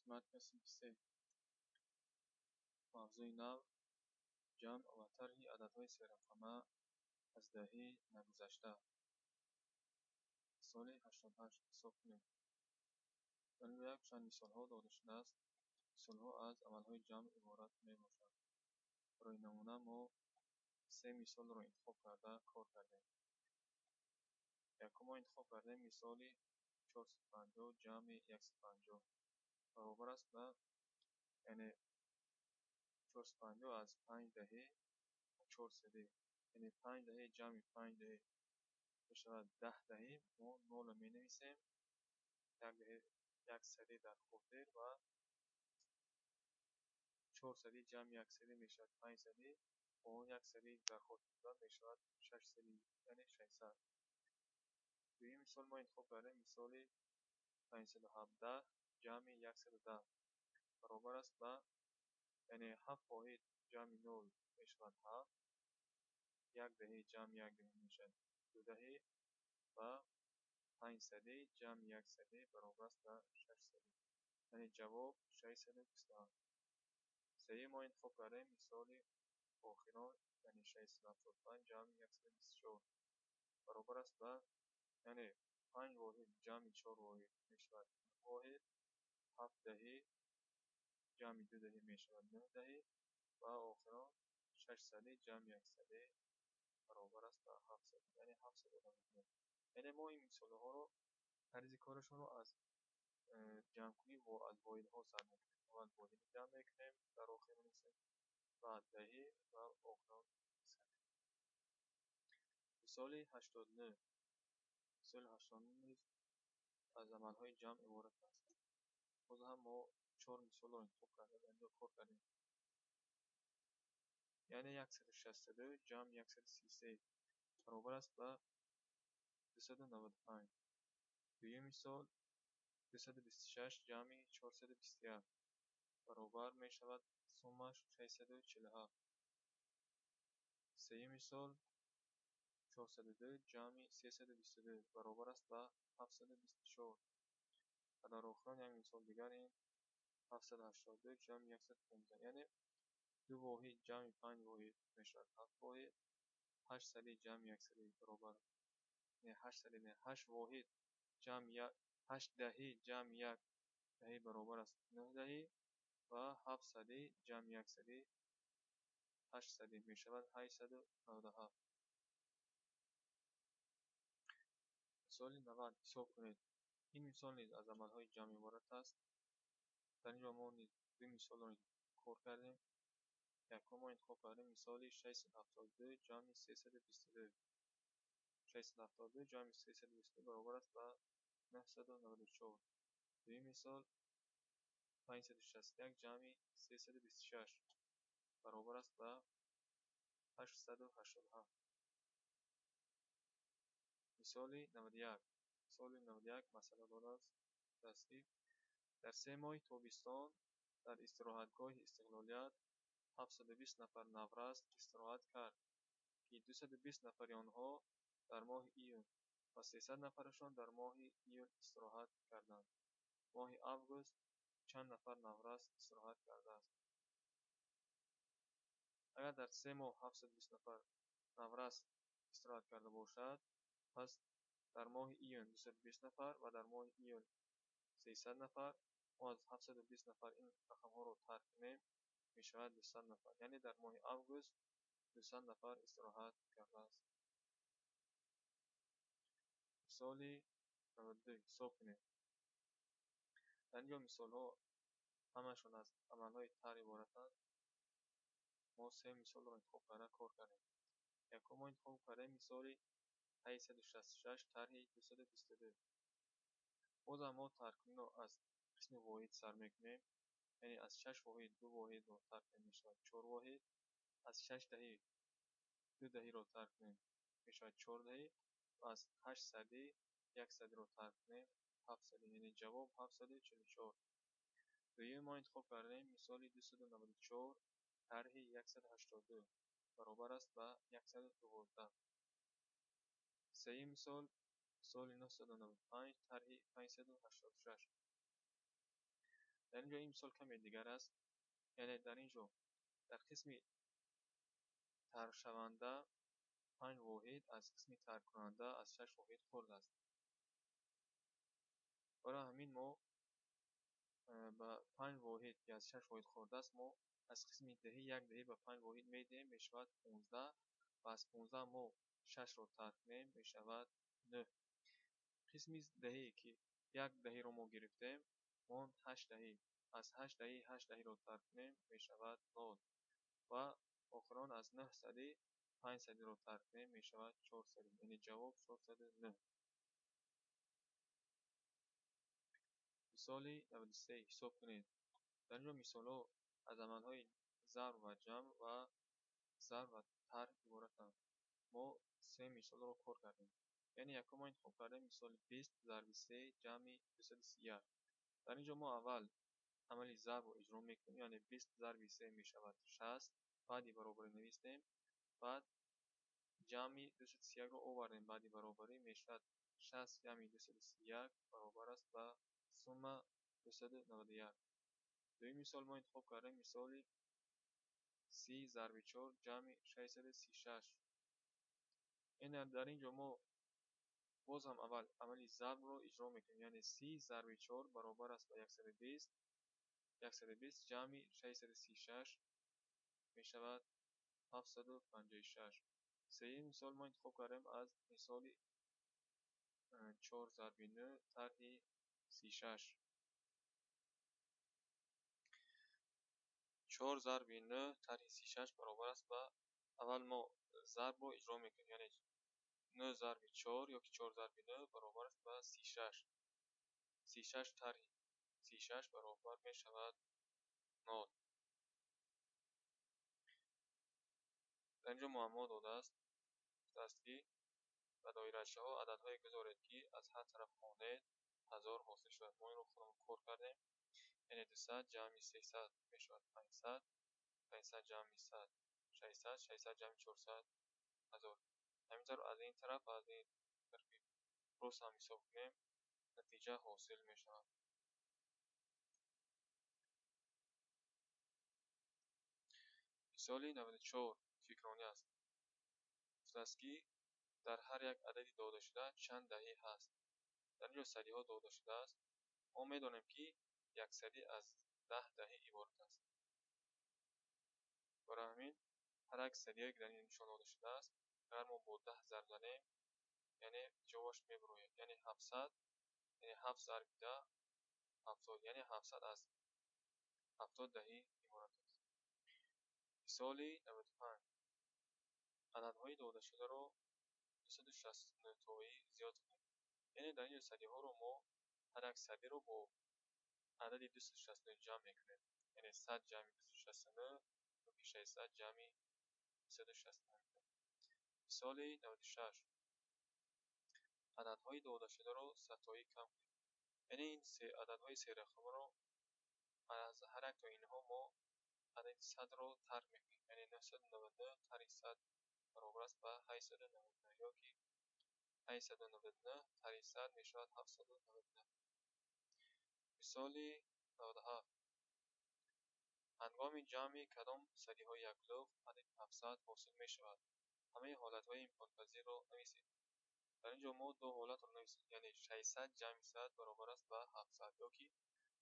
Математика синфи се. Мавзӯи нав: ҷамъ ва тарҳи ададҳои серақама аз даҳӣ нагузашта. Мисоли 88 ҳисоб кунед. Дар ин ҷо якчанд мисолҳо дода шудааст. Мисолҳо аз амалҳои ҷамъ иборат мебошанд. Барои намуна мо се мисолро интихоб карда кор кардем. Якум мо интихоб кардем мисоли 450 ҷамъи 150 баробар аст ба, яъне 450 аз 5 даҳӣ 4 садӣ, яъне 5 даҳӣ ҷамъи 5 даҳӣ мешавад 10 даҳӣ. Мо нолро менависем, як даҳӣ як садӣ дар хотир, ва 4 садӣ ҷамъи як садӣ мешавад 5 садӣ, бо он як садӣ дар хотир буда мешавад 6 садӣ, яъне 600. Дуюм мисол мо интихоб кардем мисоли 517 ҷамъи 110 баробар аст ба, яъне 7 воҳид ҷамъи 0 мешавад 7, як даҳӣ ҷамъи як даҳӣ мешавад 2 даҳӣ, ва 5 садӣ ҷамъи як садӣ баробар аст ба 6 садӣ, яъне ҷавоб 627. Сеюм мо интихоб кардем мисоли охирон, яъне 675 ҷамъи 124 баробар аст ба, яъне 5 воҳид ҷамъи 4 воҳид мешавад 9 воҳид, 7 даҳӣ ҷамъи 2 даҳӣ мешавад 9 даҳӣ, ва охирон 6 садӣ ҷамъи 1 садӣ баробар аст ба 7 садӣ, яъне 799. Яъне мо ин мисолҳоро тарзи корашонро аз ҷамъкунӣ аз воҳидҳо сар мекунем. Аввал воҳид ҷамъ мекунем, дар охир менависем, баъд даҳӣ ва охирон садӣ. Мисоли 89. Мисоли 89 низ аз амалҳои ҷамъ иборат аст. Боз ҳам мо 4 мисолро интихоб карда дар инҷо кор кардем. Яъне 162 ҷамъ 133 баробар аст ба 295. Дуюм мисол 226 ҷамъи 421 баробар мешавад суммаш 647. Сеюм мисол 402 ҷамъи 322 баробар аст ба 724. Ва дар охирон як мисол дигар ин 782 ҷамъи 115, яъне 2 воҳид ҷамъи 5 воҳид мешавад 7 воҳид, 8 садӣ ҷамъи 1 садӣ баробар, не 8 садӣ не, 8 воҳид ҷамъи як, 8 даҳӣ ҷамъи 1 даҳӣ баробар аст 9 даҳӣ, ва 7 садӣ ҷамъи 1 садӣ 8 садӣ мешавад 897. Мисоли 90 ҳисоб кунед. Ин мисол низ аз амалҳои ҷамъ иборат аст. Дар ин ҷо мо низ ду мисолро кор кардем. Якум мо интихоб кардем мисоли 672 ҷамъи 322. 672 ҷамъи 322 баробар аст ба 994. Дуюм мисол 561 ҷамъи 326 баробар аст ба 887. Мисоли 91. Мисоли 91 масъала додааст ки дар 3 моҳи тобистон дар истироҳатгоҳи Истиқлолият 720 нафар наврас истироҳат кард, ки 220 нафари онҳо дар моҳи июн ва 300 нафарашон дар моҳи июл истироҳат карданд. Моҳи август чанд нафар наврас истироҳат кардааст? Агар дар 3 моҳ 720 нафар наврас истироҳат карда бошад, пас дар моҳи июн 220 нафар ва дар моҳи июл 300 нафар, мо аз 720 нафар ин рақамҳоро тарк кунем, мешавад 200 нафар. Яъне дар моҳи август 200 нафар истироҳат кардааст. Мисоли 92 ҳисоб кунед. Дар ин ҷо мисолҳо ҳамашон аз амалҳои тар иборатанд. Мо се мисолро интихоб карда кор кардем. Якум мо интихоб кардем мисоли 866 тарҳи 222. Бозам мо таркуниро аз қисми воҳид сар мекунем, яъне аз 6 воҳид 2 воҳидро тарк кунем мешавад 4 воҳид, аз 6 даҳӣ 2 даҳиро тарк кунем мешавад 4 даҳӣ, ва аз 8 садӣ 1 садиро тарк кунем 7 садӣ, яъне ҷавоб 744. Дуюм мо интихоб кардем мисоли 294 тарҳи 182 баробар аст ба 112. Сеюм мисол мисоли 995 тарҳи 586. Дар ин ҷо ин мисол каме дигар аст. Яъне дар ин ҷо дар қисми тарҳшаванда 5 воҳид аз қисми тарҳкунанда аз 6 воҳид хурд аст. Барои ҳамин мо ба 5 воҳид ки аз 6 воҳид хурд аст, мо аз қисми деҳӣ як деҳӣ ба 5 воҳид медиҳем, мешавад 15 ва аз 15 мо 6-ро тарҳ кунем, мешавад 9. Қисми деҳӣ ки як деҳиро мо гирифтем, он 8 деҳӣ. Аз 8 деҳӣ 8 деҳиро тарҳ кунем, мешавад 0. Ва охирон аз 9 садӣ 5 садиро тарҳ кунем, мешавад 4 садӣ. Яъне ҷавоб 409. Мисоли 93 ҳисоб кунед. Дар ин ҷо мисолҳо аз амалҳои зарб ва ҷамъ ва зарб ва тарҳ иборатанд. Мо се мисолро кор кардем. Яъне якум мо интихоб кардем мисоли 20 зарби 3 ҷамъи 231. Дар ин ҷо мо аввал амали зарбро иҷро мекунем, яъне 20 зарби 3 мешавад 60, баъди баробарӣ навистем, баъд ҷамъи 231-ро овардем, баъди баробарӣ мешавад 60 ҷамъи 231 баробар аст ба сумма 291. Дуюм мисол мо интихоб кардем мисоли 30 зарби 4 ҷамъи 636. Яъне дар ин ҷо мо боз ҳам аввал амали зарбро иҷро мекунем, яъне 30 зарби 4 баробар аст ба 120, 120 ҷамъи 636 мешавад 756. Сеюм мисол мо интихоб кардем аз мисоли 4 зарби 9 тарҳи 36. 4 зарби 9 тарҳи 36 баробар аст ба аввал мо зарбро иҷро мекунем, яъне 9 зарби 4 ёки 4 зарби 9 баробар аст ба 36. 36 тарҳи 36 баробар мешавад 0. Дар ин ҷо муаммо додааст, гуфтааст ки ба доирачаҳо ададҳое гузоред, ки аз ҳар тараф хонед 1000 ҳосил шавад. Мо инро худамон кор кардем. Яъне 200 ҷамъи 300 мешавад 500, 500 ҷамъи 100 600, 600 ҷамъи 400 1000. Ҳамин тавр аз ин тараф ва аз ин тарафи рост ҳам ҳисоб кунем, натиҷа ҳосил мешавад. Мисоли 94 фикронӣ аст. Гуфтааст ки дар ҳар як адади додашуда чанд даҳӣ ҳаст. Дар ин ҷо садиҳо дода шудааст. Мо медонем ки як садӣ аз 10 даҳӣ иборат аст. Барои ҳамин ҳар як садие ки дар ин нишон дода шудааст, агар мо бо 10 зарб занем, яъне ҷавобаш мебарояд. Яъне 700, яъне 7 зарби 10, 70, яъне 700 аз 70 даҳӣ иборат аст. Мисоли 95. Ададҳои додашударо 269-тоӣ зиёд кунед. Яъне дар ин ҷо садиҳоро мо ҳар як садиро бо адади 269 ҷамъ мекунем. Яъне 100 ҷамъи 269 ёки 600 ҷамъи 269. Мисоли 96. Ададҳои додашударо садтоӣ кам кунед. Яъне ин ададҳои серақамро аз ҳар як то инҳо мо адади 100-ро тарҳ мекунем. Яъне 999 тарҳи 100 баробар аст ба 899 ёки 899 тарҳи 100 мешавад 799. Мисоли 97. Ҳангоми ҷамъи кадом садиҳои яклухт адади 700 ҳосил мешавад? Ҳамаи ҳолатҳои имконпазирро нависед. Дар ин ҷо мо ду ҳолатро нависем, яъне 600 ҷамъи 100 баробар аст ба 700 ёки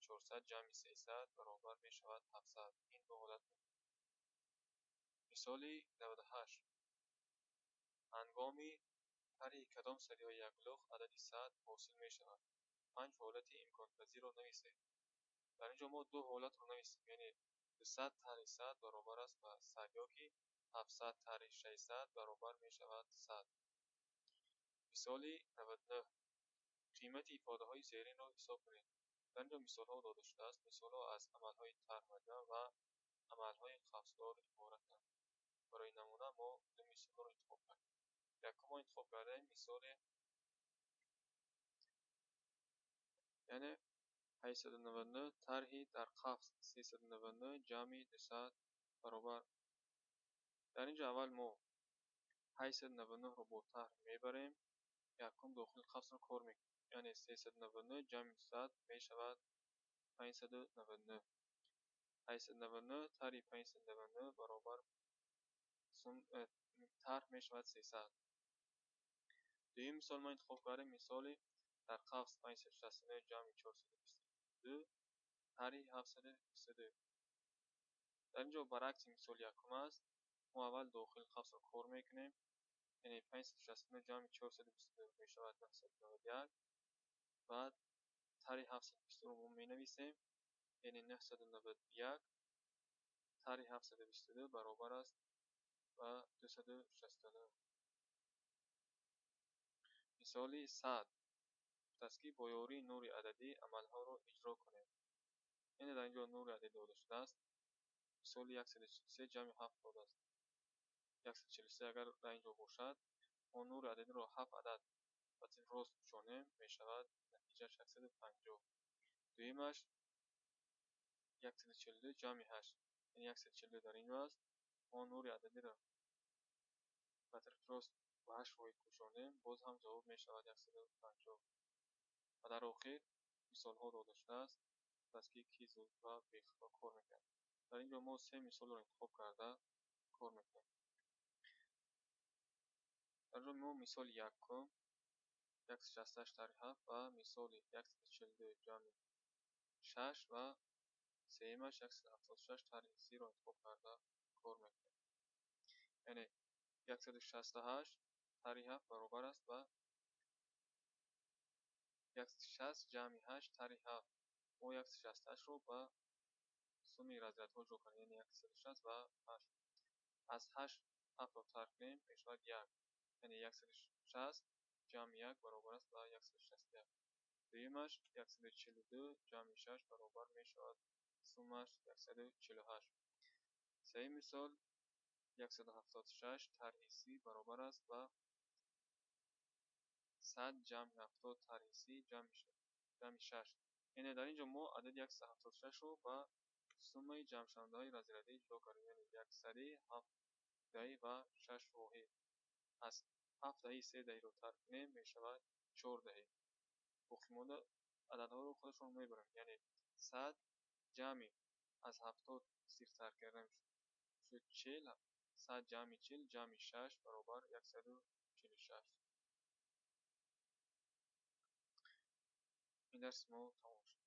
400 ҷамъи 300 баробар мешавад 700. Ин ду ҳолат. Мисоли 98. Ҳангоми тарҳи кадом садиҳои яклухт адади 100 ҳосил мешавад? 5 ҳолати имконпазирро нависед. Дар ин ҷо мо ду ҳолатро нависем, яъне 200 тарҳи 100 баробар аст ба 100 ёки 700 тарҳи 600 баробар мешавад 100. Мисоли 99. Қимати ифодаҳои зеринро ҳисоб кунед. Дар ин ҷо мисолҳо дода шудааст. Мисолҳо аз амалҳои тарҳ ва ҷамъ ва амалҳои қавсдор иборатанд. Барои намуна мо ду мисолро интихоб кардем. Якум мо интихоб кардем мисоли, яъне 899 тарҳи дар қавс 399 ҷамъи 200 баробар. Дар ин ҷо аввал мо 899-ро бо тарҳ мебарем, якум дохили қавсро кор мекунем. Яъне 399 ҷамъи 200 мешавад 599. 899 тарҳи 599 баробар тарҳ мешавад 300. Дуюм мисол мо интихоб кардем мисоли дар қавс 569 ҷамъи 422 тарҳи 722. Дар ин ҷо баръакси мисоли якум аст. Мо аввал дохили қавсро кор мекунем. Яъне 569 ҷамъи 422 мешавад 991. Баъд тарҳи 722-ро мо менависем. Яъне 991 тарҳи 722 баробар аст ба 269. Мисоли 100 гуфтааст, ки бо ёрии нури ададӣ амалҳоро иҷро кунед. Яъне дар ин ҷо нури ададӣ дода шудааст. Мисоли 143 ҷамъи 7 додааст. 143 агар дар ин ҷо бошад, мо нури ададиро 7 адад ба тарафи рост кушонем, мешавад натиҷааш 150. Дуюмаш 142 ҷамъи 8. Яъне 142 дар ин ҷо аст. Мо нури ададиро ба тарафи рост ба 8 воҳид кушонем, боз ҳам ҷавоб мешавад 150. Ва дар охир мисолҳо дода шудааст, гуфтааст, ки ки зуд ва бехато кор мекунад. Дар ин ҷо мо се мисолро интихоб карда кор мекунем. Дар ин ҷо мо мисоли якум 168 тарҳи 7 ва мисоли 142 ҷамъи 6 ва сеюмаш 176 тарҳи 30-ро интихоб карда кор мекунем. Яъне 168 тарҳи 7 баробар аст ба 160 ҷамъи 8 тарҳи 7. Мо 168-ро ба сумми разрядҳо ҷо кардем, яъне 160 ва 8. Аз 8 7-ро тарҳ кунем, мешавад 1. Яъне 160 ҷамъи 1 баробар аст ба 161. Дуюмаш 142 ҷамъи 6 баробар мешавад суммаш 148. Сеюм мисол 176 тарҳи 30 баробар аст ба 100 ҷамъи 70 тарҳи 30 ҷамъи 6. Яъне дар ин ҷо мо адади 176-ро ба суммаи ҷамъшавандаҳои разрядӣ ҷудо кардем, яъне 107 даҳӣ ва 6 воҳид. Аз 7 даҳӣ 3 даҳиро тарҳ кунем, мешавад 4 даҳӣ. Боқимонда ададҳоро худашон мебарем, яъне 100 ҷамъи аз 70 сифр тарҳ кардем шуд 40, 100 ҷамъи 40 ҷамъи 6 баробар 146. Ин дарси мо тамом шуд.